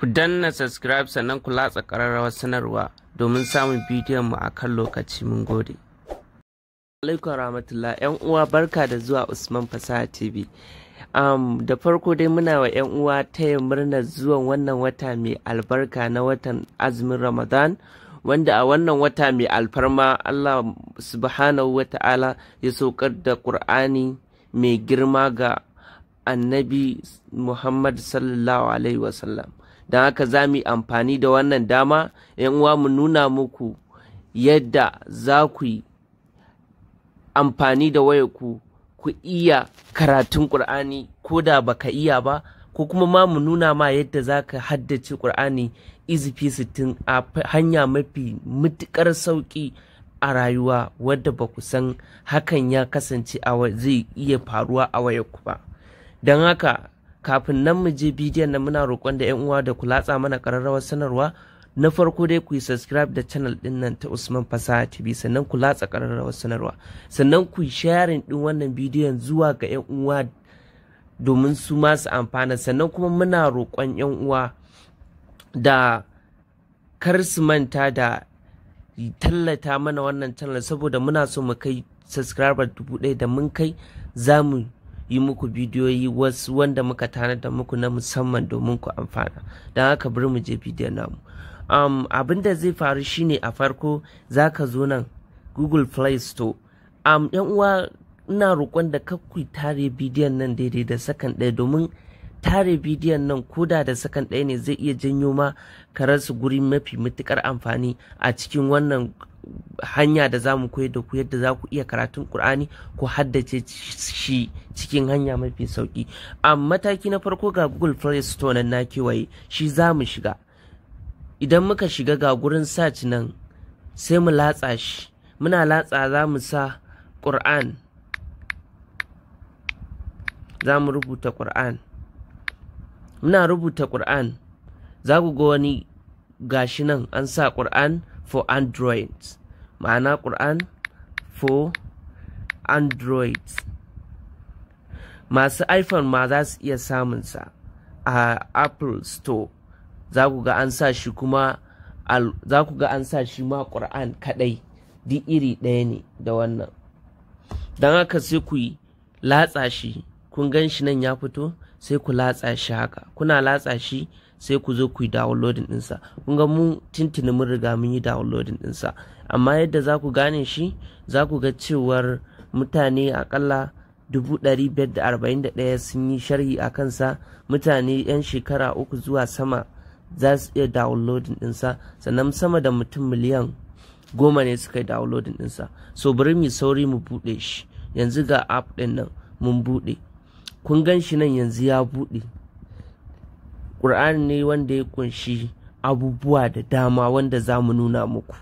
Ku danna subscribe sannan ku latsa ƙararrawar sanarwa domin samun bidiyon mu a kan lokaci. Mun gode. Alaikum rahmatullah ‘yan uwa, barka da zuwa Usman Fasaha TV. Da farko dai muna wa ‘yan uwa taya murnar zuwan wannan wata mai albarka na watan azumin Ramadan, wanda a wannan wata mai alfarma Allah subhanahu wa ta'ala ya saukar da Ƙur'ani mai girma ga Annabi Muhammad sallallahu alaihi wasallam. Don haka za mu yi amfani da wannan dama, ‘yan uwa, mu nuna muku yadda za ku yi amfani da wayarku ku iya karatun Ƙur'ani ko da baka iya ba, ko kuma ma mu nuna ma yadda za ka haddace Ƙur'ani izifi 60 a hanya mafi matuƙar sauƙi a rayuwa, wadda ba ku san hakan ya kasance zai iya faruwa a wayarku ba. Don haka kafin nan mu je bidiyon nan, muna roƙon da 'yan uwa da ku latsa mana ƙararrawar sanarwa. Na farko dai ku yi subscribe da channel din nan ta Usman Fasaha TV, sannan ku latsa ƙararrawar sanarwa, sannan ku yi sharing din wannan bidiyon zuwa ga 'yan uwa domin su ma su amfana. Sannan kuma muna roƙon 'yan uwa da kar su manta da tallata mana wannan channel, saboda muna so mu kai subscriber 1000. Da mun kai, za mu yi muku bidiyoyi wasu wanda muka tanada muku na musamman domin ku amfana. Don haka bari mu je bidiyon namu. Abin da zai faru shine, a farko za ka zo nan Google Play Store. Yan uwa, ina roƙon da ku tare bidiyon nan daidai da sakan 1, domin tare bidiyon nan koda da sakan 1 ne zai iya janyo ma ka rasa guri mafi matuƙar amfani a cikin wannan hanya da za mu koyar da ku yadda za ku iya karatun Ƙur'ani ku haddace shi cikin hanya mafi sauƙi. A mataki na farko, ga Google Play Store nan na kewaye shi, za mu shiga. Idan muka shiga, ga gurin search nan, sai mu latsa shi. Muna latsa, za mu sa Ƙur'an, za mu rubuta Ƙur'an. Muna rubuta Ƙur'an, za ku ga wani gashi nan an sa Ƙur'an for Android, ma'ana Ƙur'an for Android. Masu iPhone ma za su iya samunsa a Apple Store. Za ku ga an sa shi kuma, za ku ga an sa shi ma Ƙur'an kaɗai, duk iri ɗaya ne da wannan. Don haka sai ku yi latsa shi. Kun gan shi nan ya fito, sai ku latsa shi haka. Kuna latsa shi, sai ku zo ku yi downloading ɗinsa. Kun ga mu tuntuni mun riga mun yi downloading ɗinsa, amma yadda za ku gane shi, za ku ga cewar mutane akalla 541,000 sun yi sharhi a kansa. Mutane 'yan shekara 3 zuwa sama za su iya downloading ɗinsa, sannan sama da mutum miliyan 10 ne suka yi downloading ɗinsa. So bari mu sauri mu buɗe shi yanzu. Ga app ɗin nan mun buɗe, kun gan shi nan yanzu ya buɗe. Ƙur'ani ne wanda ya kunshi abubuwa da dama wanda za mu nuna muku.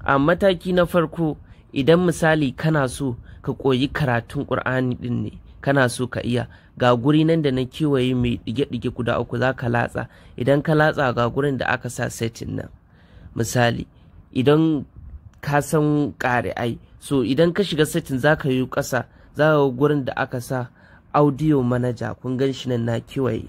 A mataki na farko, idan misali kana so ka koyi karatun Ƙur'ani ɗin ne, kana so ka iya, ga guri nan da na kewaye mai ɗige-ɗige guda uku, za ka latsa. Idan ka latsa, ga gurin da aka sa setting nan. Misali idan ka san ƙari'ai, so idan ka shiga setting, za ka yi ƙasa, za ka ga gurin da aka sa audio manager. Kun gan shi nan na kewaye.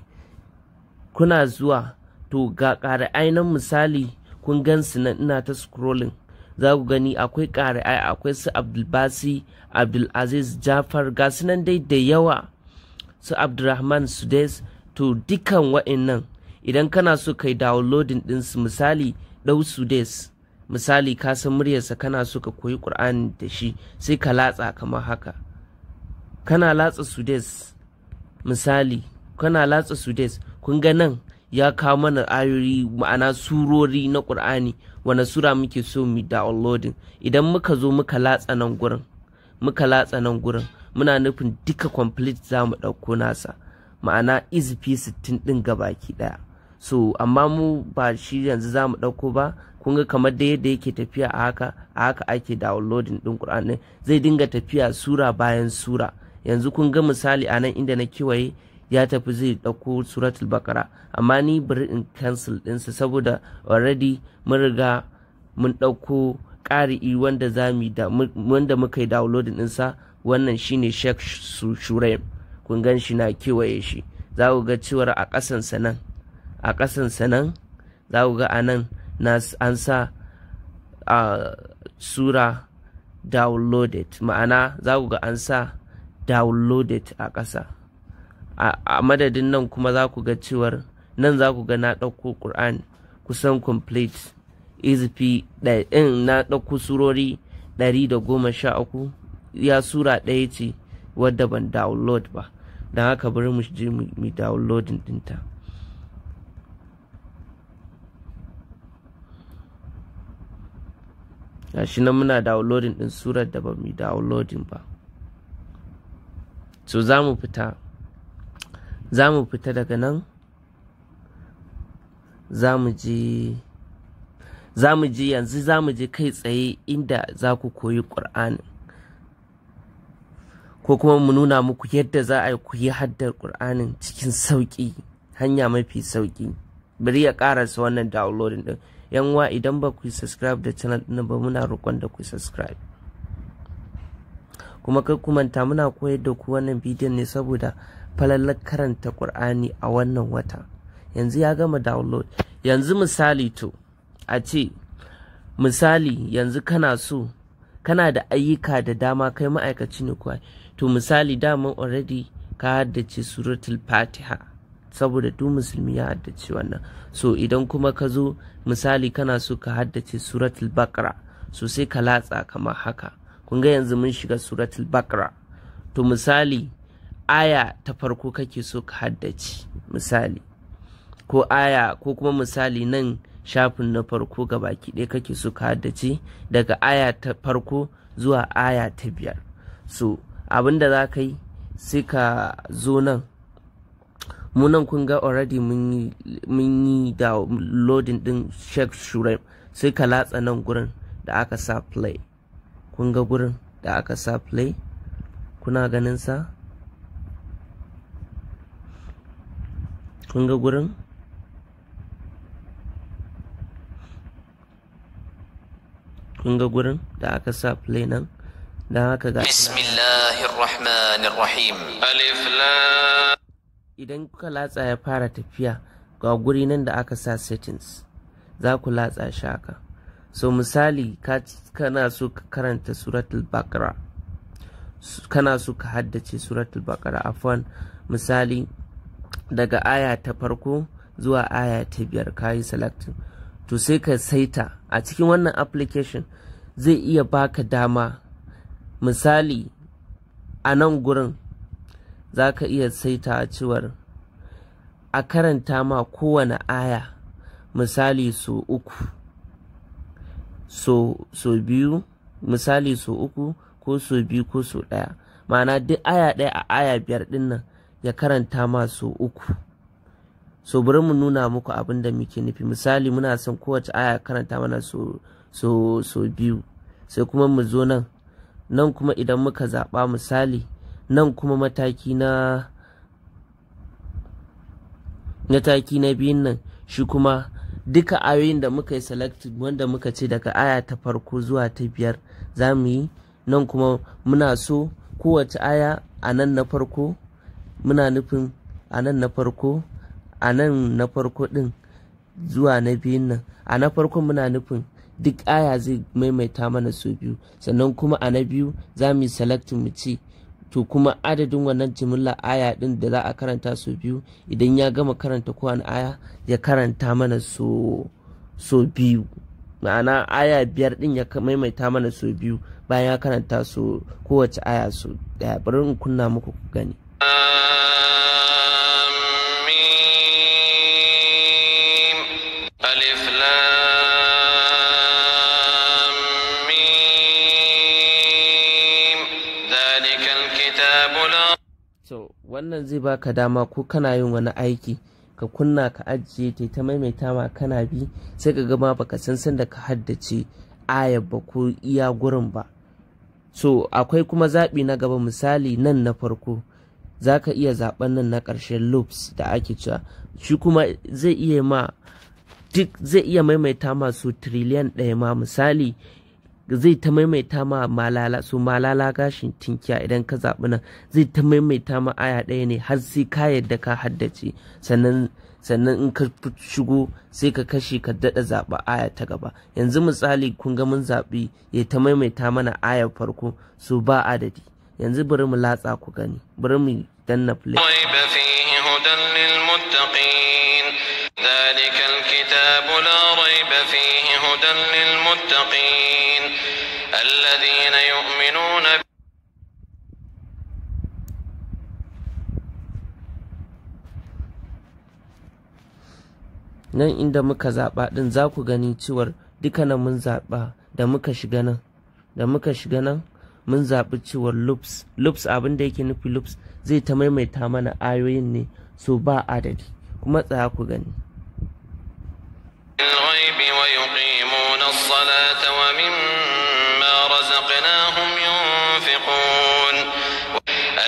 Kuna zuwa, to ga ƙari'ai nan, misali kun gan su nan, ina ta scrolling, za ku gani akwai ƙari'ai, akwai su Abdulbasi, Abdulaziz Jafar, ga su nan dai da yawa, su Abdulrahman Sudes. To dukan wa'innan idan kana so kai downloading ɗinsu, misali ɗau Sudes, misali ka san muryarsa, kana so ka koyi Ƙur'ani da shi, sai ka latsa kamar haka. Kana latsa Sudes, misali kana latsa Sudes, kun ga nan ya kawo mana ayoyi, ma'ana surori na Ƙur'ani. Wane sura muke so mu downloading? Idan muka zo muka latsa nan gurin, muka latsa nan gurin, muna nufin duka complete za mu ɗauko nasa, ma'ana izifi 60 ɗin gabaki ɗaya. So amma mu ba shi yanzu za mu ɗauko ba. Kun ga kamar da yadda yake tafiya a haka, a haka ake downloading ɗin Ƙur'ani, zai dinga tafiya sura bayan sura. Yanzu kun ga misali a nan inda na kewaye, ya tafi zai ɗauko Suratul Bakara, amma ni bari in cancel ɗinsa saboda already mun riga mun ɗauko ƙari'i wanda za mu da wanda muka yi downloading ɗinsa. Wannan shine Sheikh Shuraim, kun gan shi na kewaye shi. Za ku ga cewar a ƙasansa nan a ƙasan sanan za ku ga a nan an sa a sura downloaded, ma'ana za ku ga an sa downloaded a ƙasa. A madadin nan kuma za ku ga cewar nan za ku ga na ɗauko Ƙur'an kusan complete izifi ɗin, na ɗauko surori 113, ya sura ɗaya ce wadda ban download ba. Don haka bari mu je mu downloading ɗinta. Gashi nan muna downloading ɗin surar da ba mu downloading ba. So za mu fita daga nan, za mu je yanzu za mu je kai tsaye inda za ku koyi Ƙur'ani, ko kuma mu nuna muku yadda za a yi ku yi haddar Ƙur'anin cikin sauƙi, hanya mafi sauƙi. Bari ya ƙarasa wannan downloading ɗin. Yanwa idan ba ku yi subscribe da channel ɗin ba, muna roƙon da ku yi subscribe. Kuma kar ku manta muna koyar da ku wannan bidiyon ne saboda falalar karanta Ƙur'ani a wannan wata. Yanzu ya gama download. Yanzu misali, to a ce misali yanzu kana so kana da ayyuka da dama, kai ma'aikaci ne kuwa, to misali daman already ka haddace suratul Fatiha, saboda duk musulmi ya haddace wannan. So idan kuma ka zo misali kana so ka haddace suratul Baqara, so sai ka latsa kamar haka. Kun ga yanzu mun shiga suratul Baqara. To misali aya ta farko kake so ka haddace misali, ko aya, ko kuma misali nan shafin na farko ga baki ɗaya kake so ka haddace daga aya ta farko zuwa aya ta 5. So abinda za ka yi sai ka zo nan, mu nan kun ga already mun yi downloading din Sheikh Shuraim, sai ka latsa nan gurin da aka sa play. Kun ga gurin da aka sa play, kuna ganin sa? Kun ga gurin? Kun ga gurin da aka sa play nan? Don haka ga Bismillahirrahmanirrahim. Alif lam. Idan kuka latsa ya fara tafiya, ga guri nan da aka sa settings, za ku latsa shi haka. So misali kana so ka karanta suratul Baqara, kana so ka haddace suratul Baqara, afwan, misali daga aya ta farko zuwa aya ta 5 ka yi selecting, to sai ka saita a cikin wannan application. Zai iya baka dama misali a nan gurin za ka iya saita cewar a karanta ma kowane aya misali so 3, so 2, misali so 3 ko so 2 ko so 1. Ma'ana duk aya ɗaya a aya 5 ɗin nan ya karanta ma so 3. So bari mu nuna muku abin da muke nufi. Misali muna son kowace aya karanta mana so 2, sai kuma mu zo nan nan kuma idan muka zaɓa misali nan kuma mataki na biyun nan, shi kuma duka ayoyin da muka yi selected wanda muka ce daga aya ta farko zuwa ta 5 za mu yi. Nan kuma muna so kowace aya a nan na farko, muna nufin a nan na farko, a nan na farko din zuwa na biyun nan, a na farko muna nufin duk aya zai maimaita mana so 2, sannan kuma a na biyu za mu yi selecting mu ce to kuma adadin wannan jimillar aya din da za a karanta so 2, idan ya gama karanta kowane aya ya karanta mana so 2, ma'ana aya 5 din ya maimaita mana so 2 bayan ya karanta so kowace aya so 1. Bari in kunna muku ku gani. Alif lam mim zalikal kitabu la. So wannan zai baka dama ko kana yin wani aiki ka kunna ka ajiye ta maimaita ma kana bi, sai ka gama baka san sanda ka haddace ayar ba ko iya gurin ba. So akwai kuma zaɓi na gaba, misali nan na farko za ka iya zaɓen nan na ƙarshen loops da ake cewa, shi kuma zai iya ma duk zai iya maimaita masu 1 trillion ma, misali zai ta maimaita ma malala, so malala gashin tinkiya idan ka zaɓi nan zai ta maimaita ma aya ɗaya ne har sai ka yadda ka haddace, sannan Sannan in ka shigo sai ka kashe, ka daɗa zaɓa aya ta gaba. Yanzu misali, kun ga mun zaɓi ya ta maimaita mana ayar farko so ba adadi. Yanzu bari mu latsa ku gani, bari mu danna play. ريب فيه هدى للمتقين. ذلك الكتاب لا ريب فيه هدى للمتقين الذين يؤمنون Nan inda muka zaɓa ɗin, za ku gani cewar dukkanin mun zaɓa da muka shiga nan, da muka shiga nan mun zaɓi cewar loops. Loops, abin da yake nufi, loops zai ta maimaita mana ayoyin ne so ba adadi. Kuma tsaya ku gani. بالغيب ويقيمون الصلاة ومما رزقناهم ينفقون.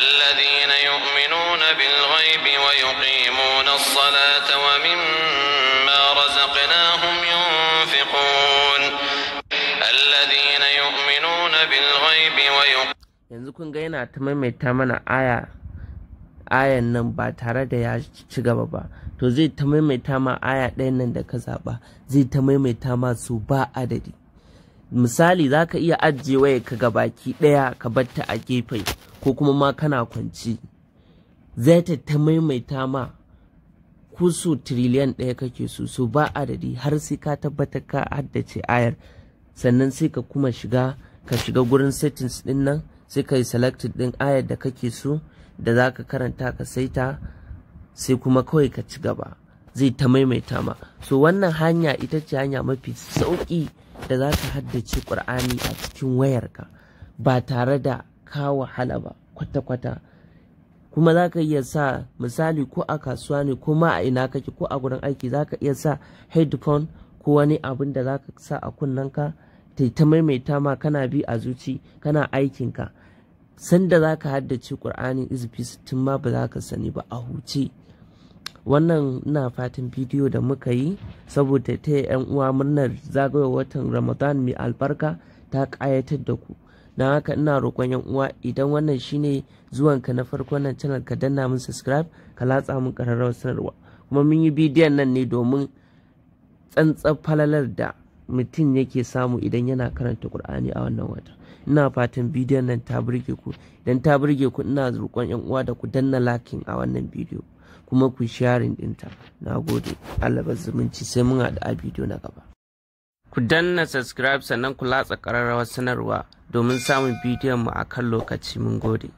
الذين يؤمنون بالغيب ويقيمون الصلاة ومما رزقناهم ينفقون. الذين يؤمنون بالغيب ويقيمون Yanzu kun ga yana ta maimaita mana ayan nan ba tare da ya ci gaba ba. To, zai ta maimaita ma aya ɗayan nan da ka zaɓa, zai ta maimaita ma su ba adadi. Misali, za ka iya ajiye waya ka gabaki ɗaya ka batta a gefe, ko kuma ma kana kwanci, zai ta maimaita ma ko so 1 tiriliyan kake so, so ba adadi, har sai ka tabbatar ka haddace ayar. Sannan sai ka kuma shiga, ka shiga gurin settings din nan, sai ka yi selected din ayar da kake so da za ka karanta, ka saita, sai kuma kawai ka ci gaba, zai ta maimaita ma. So wannan hanya ita ce hanya mafi sauƙi da za ka haddace Ƙur'ani a cikin wayarka ba tare da ka wahala ba kwata-kwata. Kuma za ka iya sa, misali, ko a kasuwa ne, ko ma a ina kake, ko a gurin aiki, za ka iya sa headphone ko wani abin da za ka sa a kunnenka ta ta maimaita ma, kana bi a zuci kana aikinka. Sanda za ka haddace Ƙur'ani izifi 60 ma ba za ka sani ba, a huce. Wannan ina fatan bidiyo da muka yi saboda taya 'yan uwa murnar zagayowar watan Ramadan mai albarka ta ƙayatar da ku. Don haka ina roƙon 'yan uwa, idan wannan shine zuwanka na farko nan channel, ka danna mun subscribe, ka latsa mun ƙararrawar sanarwa. Kuma mun yi bidiyon nan ne domin tsantsar falalar da mutum yake samu idan yana karanta Ƙur'ani a wannan wata. Ina fatan bidiyon nan ta burge ku. Idan ta burge ku, ina roƙon 'yan uwa da ku danna liking a wannan bidiyo, kuma ku sharing ɗinta. Na gode, Allah zumunci, sai mun haɗu a bidiyo na gaba. Ku danna subscribe, sannan ku latsa ƙararrawar sanarwa domin samun bidiyon mu a kan lokaci. Mun gode.